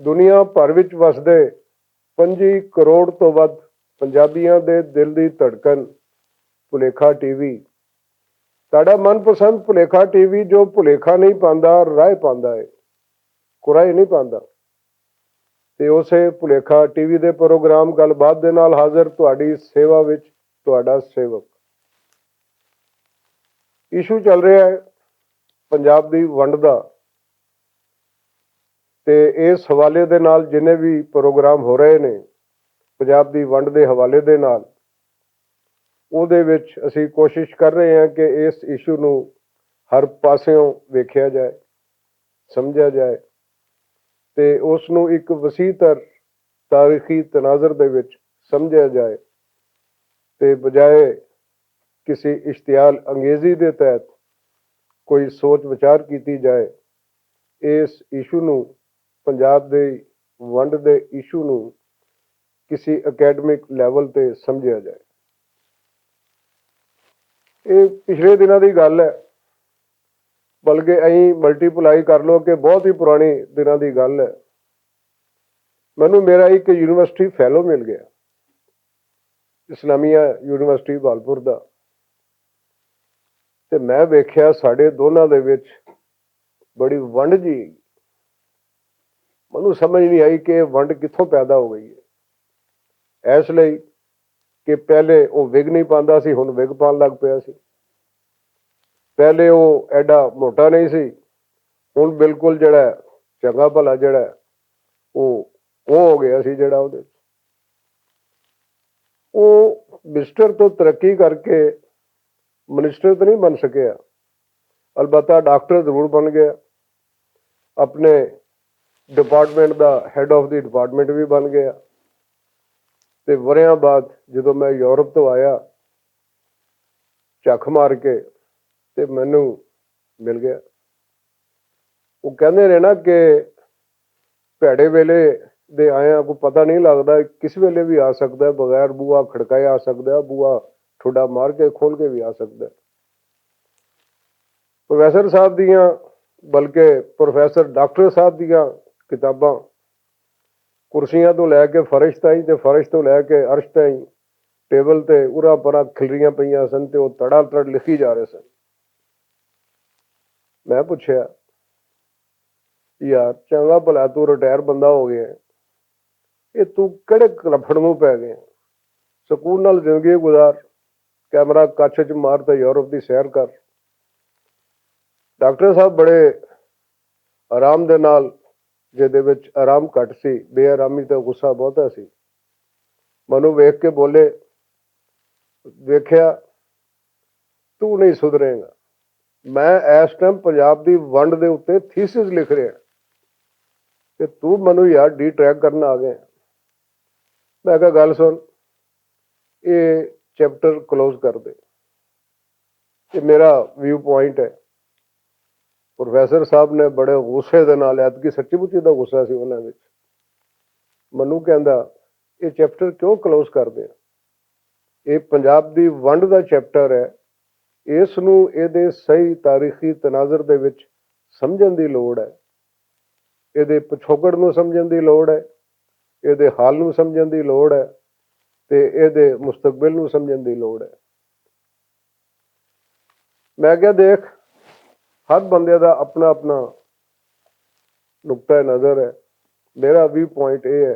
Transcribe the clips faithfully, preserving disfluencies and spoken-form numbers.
دنیا بھر وچ وسدے پنجی کروڑ توں ودھ پنجابیاں دے دل دی دھڑکن، پلیکھا ٹی وی۔ تہاڈا من پسند پلیکھا ٹی وی جو پلیکھا نہیں پاندا، رائے پاندا ہے، کورائی نہیں پاندا۔ تے اسے پلیکھا ٹی وی دے پروگرام گل بات دے نال حاضر تہاڈی سیوا وچ تہاڈا سیوک۔ ایشو چل رہا ہے پنجاب دی ونڈ دا، تے اس حوالے دے نال جنے بھی پروگرام ہو رہے نے پنجاب دی ونڈ دے حوالے دے نال، او دے وچ اسی کوشش کر رہے ہیں کہ اس ایشو نو ہر پاسیوں ویکھیا جائے، سمجھا جائے، تے اس نو ایک وسیع تر تاریخی تناظر دے وچ سمجھا جائے، تے بجائے کسی اشتعال انگیزی دے تحت کوئی سوچ وچار کیتی جائے، اس ایشو نو، پنجاب دے ونڈ دے ایشو نو کسی اکیڈمک لیول تے سمجھیا جائے۔ یہ پچھلے دنوں دی گل ہے، بلکہ ایں ملٹی پلائی کر لو کہ بہت ہی پرانی دنوں دی گل ہے۔ مینوں میرا ایک یونیورسٹی فیلو مل گیا، اسلامیہ یونیورسٹی بھالپور دا۔ تے میں ویکھیا ساڈے دوناں دے وچ بڑی ونڈ جی۔ مینوں سمجھ نہیں آئی کہ یہ ونڈ کتھوں پیدا ہو گئی ہے۔ اس لئی کہ پہلے وہ وگ نہیں پاندا سی، ہن وگ پان لگ پیا سی۔ پہلے وہ ایڈا موٹا نہیں سی، ہن بالکل جڑا ہے، چنگا بھلا جڑا ہے، وہ وہ ہو گیا سی جڑا وہ وہ منسٹر تو ترقی کر کے منسٹر تو نہیں بن سکیا، البتہ ڈاکٹر ضرور بن گیا، اپنے ڈپارٹمنٹ دا ہیڈ آف دی ڈپارٹمنٹ بھی بن گیا۔ تے وریاں بعد جدوں میں یورپ تو آیا، چکھ مار کے، تے مینوں مل گیا۔ وہ کہندے نے نا کہ بھیڑے ویلے دے آیا کوئی پتہ نہیں لگدا، کس ویلے بھی آ سکدا ہے، بغیر بوا کھڑکائے آ سکدا ہے، بوا ٹھڈا مار کے کھول کے بھی آ سکدا ہے۔ پروفیسر صاحب دیاں، بلکہ پروفیسر ڈاکٹر صاحب دیاں کتاباں کرسیاں تو لے کے فرش تائیں تے فرش تو لے کے عرش تائیں ٹیبل تے ارا پرا کھلریاں پئیاں سن تے وہ تڑا تڑ لکھی جا رہے سن۔ میں پوچھیا، یار چنگا بھلا تو ریٹائر بندہ ہو گیا ہے، یہ تو کہڑے کلفڑ نوں پی گیا؟ سکون نال زندگی گزار، کیمرہ کچھ چ مار تے یورپ دی سیر کر۔ ڈاکٹر صاحب بڑے آرام دے نال، جے دے وچ آرام گھٹ سی، بے آرامی تے غصہ بہت سی، مینوں ویکھ کے بولے، ویکھیا، تو نہیں سدھرے گا۔ میں اس ٹائم پنجاب دی ونڈ دے اوتے تھیسز لکھ رہا، تے تو مینوں یار ڈی ٹریک کرنا آ گیا۔ میں کہا گل سن، اے چیپٹر کلوز کر دے۔ یہ میرا ویو پوائنٹ ہے۔ پروفیسر صاحب نے بڑے غصے دے نال، ایتکی سچی مچی دا غصہ سی انہاں وچ، منوں کہندا، یہ چیپٹر کیوں کلوز کر دے؟ یہ پنجاب دی ونڈ دا چیپٹر ہے، اس نوں اے دے صحیح تاریخی تناظر دے وچ سمجھن دی لوڑ ہے۔ اے دے پچھوکڑ نوں سمجھن دی لوڑ ہے، اے دے حال نوں سمجھن دی لوڑ ہے، تے اے دے مستقبل نوں سمجھن دی لوڑ ہے۔ میں کہا دیکھ، ہر بندے دا اپنا اپنا نقطہ نظر ہے۔ میرا ویو پوائنٹ اے ہے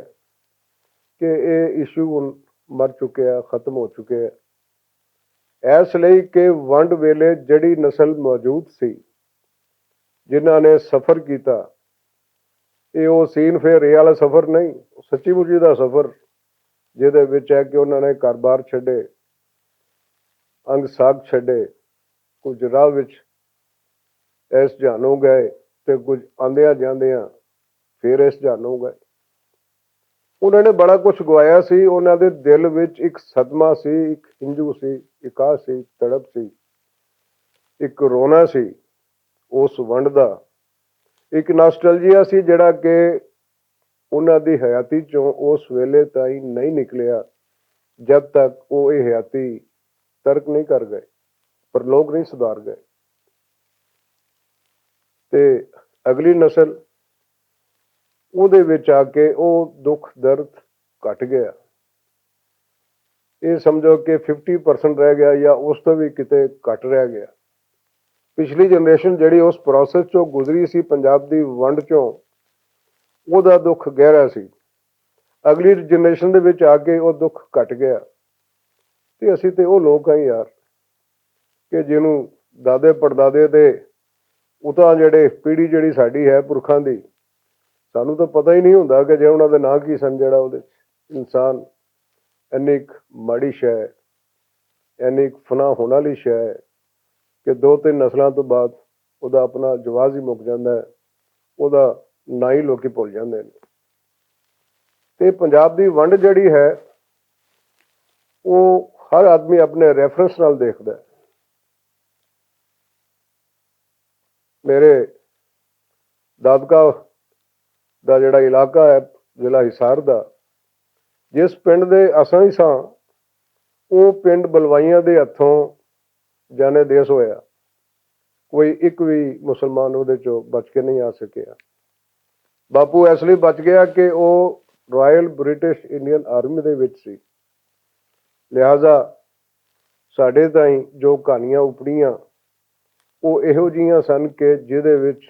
کہ اے ایشو ہن مر چکے ہے، ختم ہو چکے ہے۔ ایس لئی کہ ونڈ ویلے جڑی نسل موجود سی، جنہاں نے سفر کیتا، اے او سین فیر اے والا سفر نہیں، سچی مچی دا سفر، جہدے وچ ہے کہ انہاں نے گھر بار چھڈے، انگ ساگ چھڈے، کچھ راہ وچ ایس جانو گئے، تے کچھ آندیاں جاندیاں فیر ایس جانو گئے۔ انہاں نے بڑا کچھ گوایا سی، انہاں دے دل وچ ایک صدمہ سی، ایک ہنجو سی، ایک آہ سی، ایک تڑپ سی، ایک رونا سی، اس ونڈ دا ایک ناسٹلجیا سی، جڑا کہ انہاں دی حیاتی چوں اس ویلے تائیں نہیں نکلیا، جب تک وہ یہ حیاتی ترک نہیں کر گئے، پر لوگ نہیں سدھار گئے۔ تے اگلی نسل اوہدے وچ آ کے اوہ دکھ درد گھٹ گیا۔ ایہہ سمجھو کہ ففٹی پرسنٹ رہ گیا یا اس توں وی کتے گھٹ رہ گیا۔ پچھلی جنریشن جیہڑی اس پروسیس چوں گزری سی پنجاب دی ونڈ چوں، اوہدا دکھ گہرا سی۔ اگلی جنریشن دے وچ آ کے اوہ دکھ گھٹ گیا۔ تے اسی تے اوہ لوک آئیں یار، کہ جنوں دادے پردادے تے اتاں جیہڑے پیڑھی جیہڑی ساڈی ہے پرکھاں دی، سانوں تاں پتہ ہی نہیں ہوندا کہ جے انہاں دے ناں کی سن۔ جیہڑا اوہدے انسان اینی اک ماڑی شے، اینی اک فنا ہون آلی شے، کہ دو تن نسلاں توں بعد اوہدا اپنا جواز ہی مک جاندا ہے، اوہدا ناں ہی لوکی بھول جاندے نیں۔ تے پنجاب دی ونڈ جیہڑی ہے، او ہر آدمی اپنے ریفرنس نال دیکھدا ہے۔ میرے دادکا دا جیہڑا علاقہ ہے، ضلع حصار دا، جس پنڈ دے اساں ہی ساں، او پنڈ بلوائیاں دے ہتھوں جانے دیس ہویا۔ کوئی اک وی مسلمان اوہدے چوں بچ کے نہیں آ سکیا۔ باپو ایس لئی بچ گیا کہ او رائل برٹش انڈین آرمی دے وچ سی۔ لہذا ساڈے تائیں جو کہانیاں اپڑیاں، او ایہو جیہاں سن کہ جیہدے وچ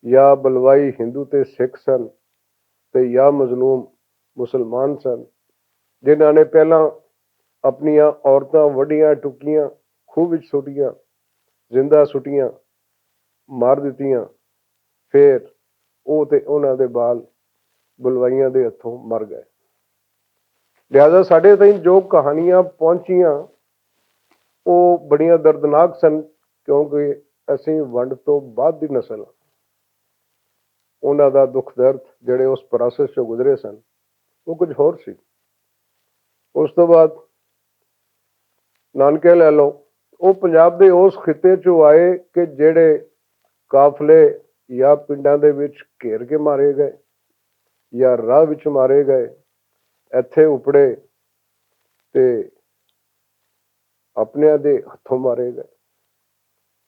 یا بلوائی ہندو تے سکھ سن، تے یا مظلوم مسلمان سن، جنہاں نے پہلاں اپنیاں عورتاں وڈیاں ٹکیاں، کھوہ وچ سٹیاں، زندہ سٹیاں، مار دتیاں، فیر او تے انہاں دے بال بلوائیاں دے ہتھوں مر گئے۔ لہذا ساڈے تائیں جو کہانیاں پہنچیاں، او بڑیاں دردناک سن، کیونکہ اسی ونڈ توں بعد دی نسل ہاں۔ انہاں دا دکھ درد جیہڑے اس پروسیس چوں گزرے سن، او کچھ ہور سی۔ اس توں بعد نانکے لے لو، او پنجاب دے اس خطے چوں آئے کہ جیہڑے قافلے یا پنڈاں دے وچ گھیر کے مارے گئے یا راہ وچ مارے گئے، ایتھے اپڑے تے اپنیاں دے ہتھوں مارے گئے۔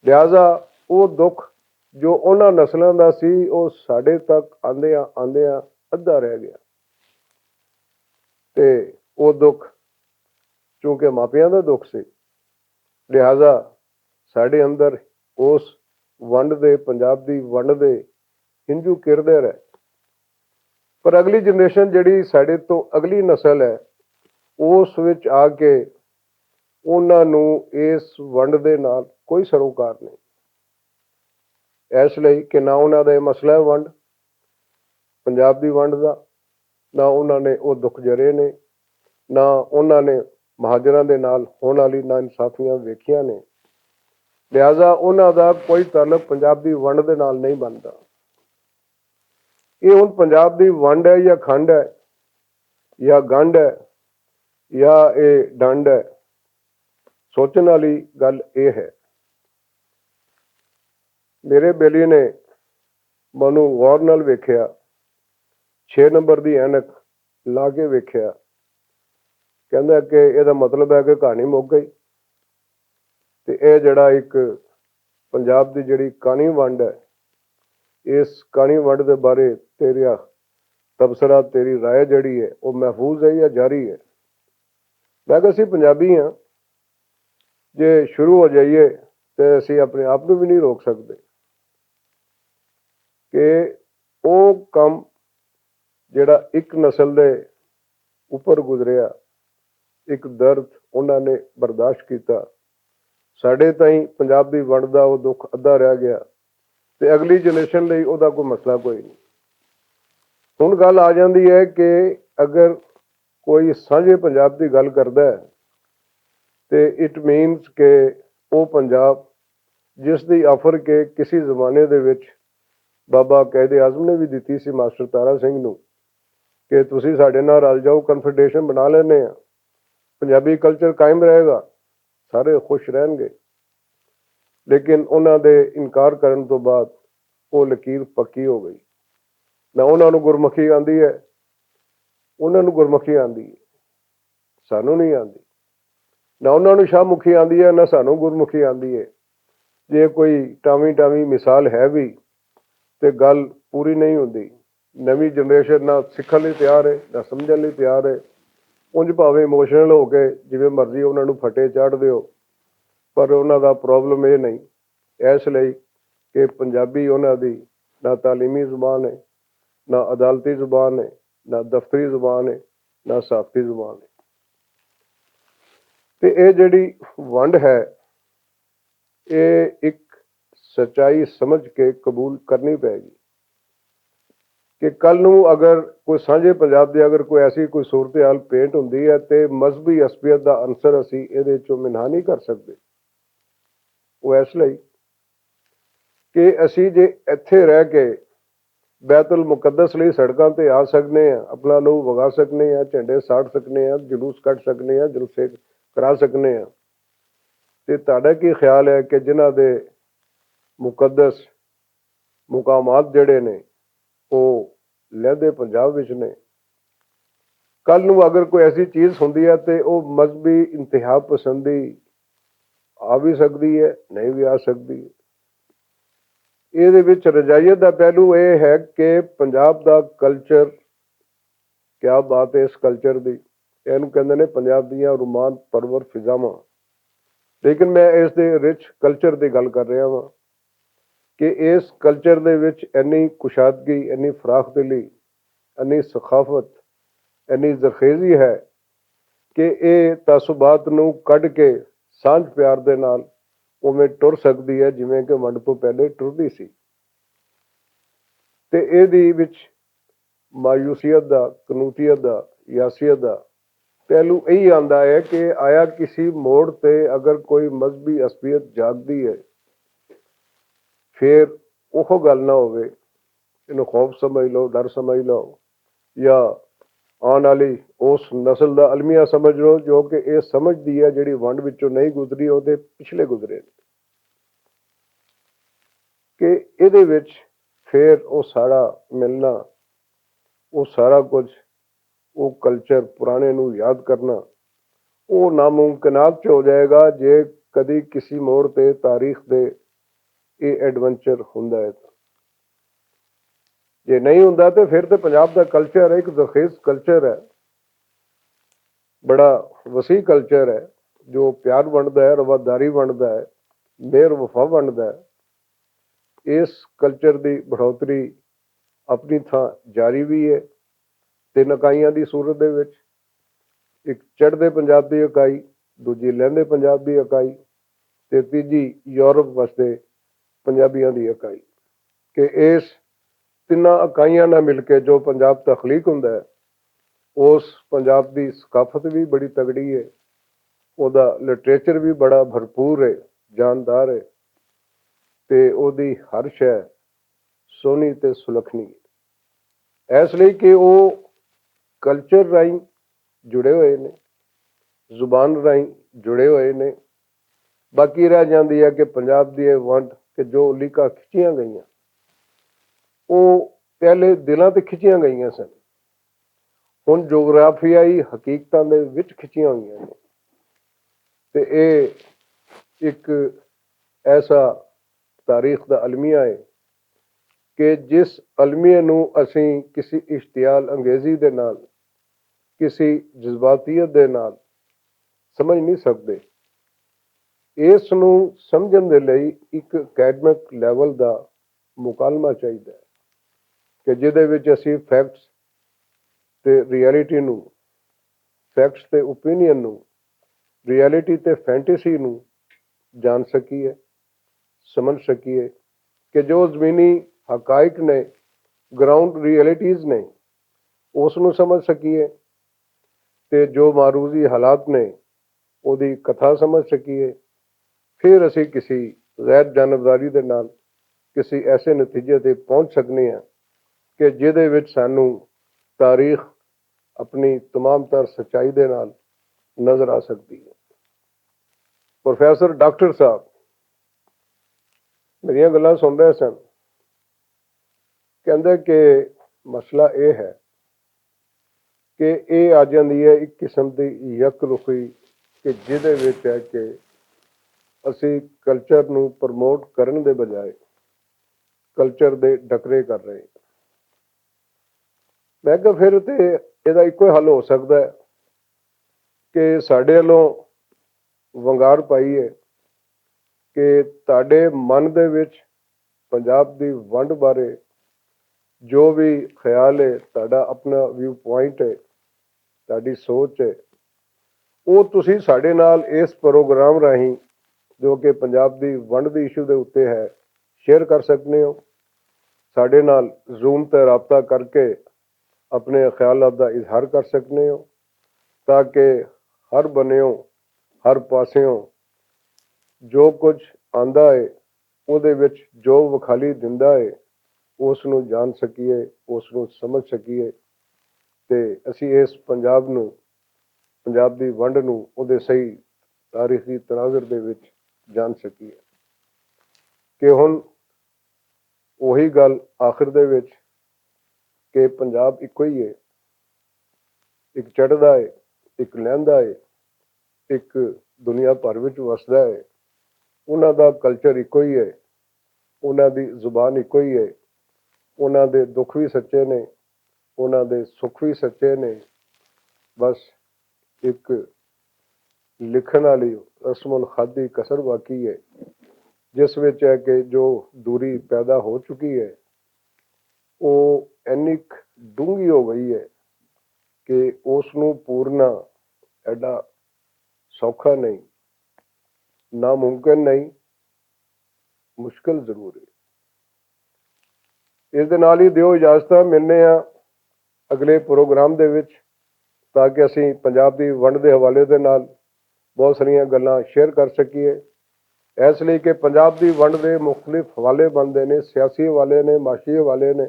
لہذا او دکھ جو انہاں نسلاں دا سی، او ساڈے تک آندیاں آندیاں ادھا رہ گیا۔ تے او دکھ چونکہ ماپیاں دا دکھ سی، لہذا ساڈے اندر اس ونڈ دے، پنجاب دی ونڈ دے ہنجو کردے رہے۔ پر اگلی جنریشن جیہڑی ساڈے توں اگلی نسل ہے، اس وچ آ کے انہاں نوں اس ونڈ دے نال کوئی سروکار نہیں۔ اس لئی کہ نہ انہاں دا ایہہ مسئلہ ہے ونڈ، پنجاب دی ونڈ دا، نہ انہاں نے او دکھ جرے نے، نہ انہاں نے مہاجراں دے نال ہون آلی ناانصافیاں ویکھیاں نے۔ لہذا انہاں دا کوئی تعلق پنجاب دی ونڈ دے نال نہیں بندا۔ ایہہ ہن پنجاب دی ونڈ ہے یا کھنڈ ہے یا گنڈ ہے یا ایہہ ڈنڈ ہے، سوچن آلی گل ایہہ ہے۔ میرے بیلی نے مینوں غور نال ویکھیا، چھ نمبر دی عینک لا کے ویکھیا، کہندا کہ ایہدا مطلب ہے کہ کہانی مک گئی۔ تے ایہہ جیہڑا اک پنجاب دی جیہڑی کانی ونڈ ہے، اس کانی ونڈ دے بارے تیرا تبصرہ، تیری رائے جیہڑی ہے، او محفوظ ہے یا جاری ہے؟ میں کہا، اسی پنجابی ہاں، جے شروع ہو جائیے تے اسی اپنے آپ نوں وی نہیں روک سکدے۔ کہ او کم جیہڑا اک نسل دے اپر گزریا، اک درد انہاں نے برداشت کیتا۔ ساڈے تائیں پنجاب دی ونڈ دا او دکھ ادھا رہ گیا، تے اگلی جنریشن لئی اوہدا کوئی مسئلہ کوئی نہیں۔ ہن گل آ جاندی ہے کہ اگر کوئی سانجھے پنجاب دی گل کردا ہے، تے اٹ مینز کہ او پنجاب جس دی آفر کہ کسی زمانے دے وچ بابا قائد اعظم نے وی دتی سی ماسٹر تارا سنگھ نوں کہ تسی ساڈے نال رل جاؤ، کنفیڈریشن بنا لینے آں، پنجابی کلچر قائم رہے گا، سارے خوش رہن گے۔ لیکن انہاں دے انکار کرن توں بعد او لکیر پکی ہو گئی۔ نہ انہاں نوں گرمکھی آندی ہے، انہاں نوں گرمکھی آندی ہے، سانوں نہیں آندی۔ نہ انہاں نوں شاہ مکھی آندی ہے، نہ سانوں گرمکھی آندی ہے۔ جے کوئی ٹاویں ٹاویں مثال ہے وی تے گل پوری نہیں ہوندی۔ نویں جنریشن نہ سکھن لئی تیار ہے، نہ سمجھن لئی تیار ہے۔ اونج بھاویں ایموشنل ہو کے جویں مرضی انہاں نوں پھٹے چڑھ دیو، پر انہاں دا پرابلم اے نہیں۔ اس لئی کہ پنجابی انہاں دی نہ تعلیمی زبان ہے، نہ عدالتی زبان ہے، نہ دفتری زبان ہے، نہ صحافتی زبان ہے۔ تے اے جڑی ونڈ ہے، اے اک سچائی سمجھ کے قبول کرنی پے گی کہ کل نوں اگر کوئی سانجھے پنجاب دی اگر کوئی ایسی کوئی صورتحال پینٹ ہوندی ہے تے مذہبی عصبیت دا عنصر اسی اے دے چوں منہا نہیں کر سکدے۔ او اس لئی کہ اسی جے ایتھے رہ کے بیت المقدس لئی سڑکاں تے آ سکنے آں، اپنا لہو وگا سکنے آں، جھنڈے ساڑ سکنے آں، جلوس کٹ سکنے آں، جلسے کرا سکنے آں، تے تہاڈا کی خیال ہے کہ جنہاں دے مقدس مقامات جڑے نے او لہندے پنجاب وچ نے؟ کل نوں اگر کوئی ایسی چیز ہوندی ہے تے او مذہبی انتہا پسندی آ وی سکدی ہے، نہیں وی آ سکدی۔ اے دے وچ رجائیت دا پہلو اے ہے کہ پنجاب دا کلچر، کیا بات ہے اس کلچر دی۔ اینوں کہندے نے پنجاب دیاں رومان پرور فضاواں۔ لیکن میں اس دے رچ کلچر دی گل کر رہا ہاں کہ اس کلچر دے وچ اینی کشادگی، اینی فراخ دلی، اینی سخافت، اینی زرخیزی ہے کہ اے تعصبات نوں کڈ کے سانجھ پیار دے نال اوویں ٹر سکدی ہے جویں کہ ونڈ توں پہلے ٹردی سی۔ تے اے دی وچ مایوسیت دا، قنوطیت دا، یاسیت دا پہلو ایہی آندا ہے کہ آیا کسی موڑ تے اگر کوئی مذہبی عصبیت جاگدی ہے، فیر اوہ گل نہ ہووے، اینوں خوف سمجھ لو، ڈر سمجھ لو، یا آن والی اس نسل دا المیہ سمجھ لو جو کہ اے سمجھدی ہے جڑی ونڈ وچوں نہیں گزری، اوہدے پچھلے گزرے۔ کہ ایہدے وچ فیر او سارا ملنا، او سارا کچھ، او کلچر پرانے نوں یاد کرنا، او ناممکنات چ ہو جائے گا۔ جے کدی کسی موڑ تے تاریخ دے اے ایڈونچر ہوندا ہے تاں، جے نہیں ہوندا تے فیر تے پنجاب دا کلچر ایک زخیز کلچر ہے، بڑا وسیع کلچر ہے، جو پیار ونڈدا ہے، رواداری ونڈدا ہے، مہر وفا ونڈدا ہے۔ اس کلچر دی بڑھوتری اپنی تھاں جاری وی ہے۔ تین اکائیاں دی صورت دے وچ، اک چڑھدے پنجاب دی اکائی، دوجی لہندے پنجاب دی اکائی، تے تیجی یورپ وسدے پنجابیاں دی اکائی۔ کہ اس تیناں اکائیاں نال مل کے جو پنجاب تخلیق ہوندا ہے، اس پنجاب دی ثقافت وی بڑی تگڑی ہے، اوہدا لٹریچر وی بڑا بھرپور ہے، جاندار ہے، تے اوہدی ہر شے سونی تے سلکھنی ہے۔ ایس لئی کہ او کلچر راہیں جڑے ہوئے نے، زبان راہیں جڑے ہوئے نے۔ باقی رہ جاندی ہے کہ پنجاب دی اے ونڈ کہ جو لیکاں کھچیاں گئیاں، او پہلے دلاں تے کھچیاں گئیاں سن، ہن جغرافیائی حقیقتاں دے وچ کھچیاں ہوئیاں نے۔ تے اے اک ایسا تاریخ دا المیہ ہے کہ جس المیہ نوں اسیں کسی اشتعال انگیزی دے نال، کسی جذباتیت دے نال سمجھ نہیں سکدے۔ اس نوں سمجھن دے لئی اک اکیڈمک لیول دا مکالمہ چاہیدا ہے کہ جدے وچ اسی فیکٹس تے ریئلٹی نوں، فیکٹس تے اوپینین نوں، ریئلٹی تے فینٹیسی نوں جان سکیے، سمجھ سکیے کہ جو زمینی حقائق نے، گراؤنڈ ریئلٹیز نے، اس نوں سمجھ سکیے تے جو معروضی حالات نے، اوہدی کتھا سمجھ سکیے۔ فیر اسی کسی غیر جانبداری دے نال کسی ایسے نتیجے تے پہنچ سکنے ہاں کہ جدے وچ سانوں تاریخ اپنی تمام تر سچائی دے نال نظر آ سکدی ہے۔ پروفیسر ڈاکٹر صاحب میریاں گلاں سن رہے سن، کہندے کہ مسئلہ اے ہے کہ اے آ جاندی ہے اک قسم دی یک رخی کہ جدے وچ ہے کہ اسی کلچر نوں پروموٹ کرن دے بجائے کلچر دے ڈکرے کر رہے ہیں۔ میں کہا، پھر تے ایہدا اکو ہی حل ہو سکدا ہے کہ ساڈے ولوں ونگار پائی ہے کہ تہاڈے من دے وچ پنجاب دی ونڈ بارے جو وی خیال ہے، تہاڈا اپنا ویو پوائنٹ ہے، تہاڈی سوچ ہے، او تسی ساڈے نال اس پروگرام راہیں، جو کہ پنجاب دی ونڈ دی ایشو دے اُتے ہے، شیئر کر سکنے ہو۔ ساڈے نال زوم تے رابطہ کر کے اپنے خیالات دا اظہار کر سکنے ہو، تاکہ ہر بنیوں، ہر پاسیوں جو کچھ آندا ہے، اوہدے وچ جو وکھالی دیندا ہے، اس نوں جان سکیے، اس نوں سمجھ سکیے، تے اسی اس پنجاب نوں، پنجاب دی ونڈ نوں اوہدے صحیح تاریخی تناظر دے وچ جان سکیے۔ کہ ہن اوہی گل آخر دے وچ کہ پنجاب اکو ہی ہے، اک چڑھدا ہے، اک لہندا ہے، اک دنیا بھر وچ وسدا ہے۔ انہاں دا کلچر اکو ہی ہے، انہاں دی زبان اکو ہی ہے، انہاں دے دکھ وی سچے نے، انہاں دے سکھ وی سچے نے۔ بس اک لکھن والی رسم الخط دی کسر باقی ہے، جس وچ ہے کہ جو دوری پیدا ہو چکی ہے، او اینی ڈونگی ہو گئی ہے کہ اس نوں پورنا ایڈا سوکھا نہیں، ناممکن نہیں، مشکل ضرور ہے۔ اس دے نال ہی دیو اجازتاں، ملنے ہاں اگلے پروگرام دے وچ، تاکہ اسی پنجاب دی ونڈ دے حوالے دے نال بہت ساریاں گلاں شیئر کر سکیے۔ اس لئی کہ پنجاب دی ونڈ دے مختلف حوالے بنتے نے، سیاسی حوالے نے، معاشی حوالے نے،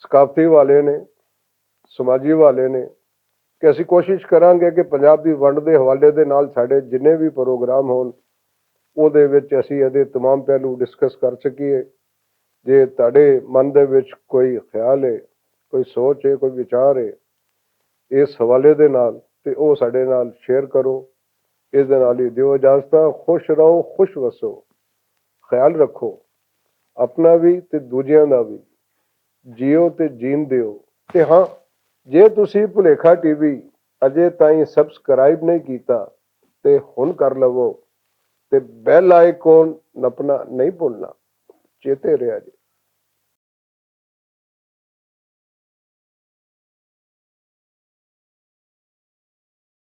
ثقافتی حوالے نے، سماجی حوالے نے، کہ اسی کوشش کراں گے کہ پنجاب دی ونڈ دے حوالے دے نال ساڈے جنہیں وی پروگرام ہون، اوہدے وچ اسی ایہدے تمام پہلو ڈسکس کر سکیے۔ جے تہاڈے من دے وچ کوئی خیال ہے، کوئی سوچ ہے، کوئی وچار ہے اس حوالے دے نال، تے او ساڈے نال شیئر کرو۔ اس دے نال ہی دیو اجازتاں۔ خوش رہو، خوش وسو، خیال رکھو اپنا وی تے دوجیاں دا وی۔ جیو تے جین دیو۔ تے ہاں، جے تسی بھلیکھا ٹی وی اجے تائیں سبسکرائب نہیں کیتا، تے ہن کر لوو، تے بیل آئیکن نپنا نہیں بھولنا۔ چیتے رہیا جی۔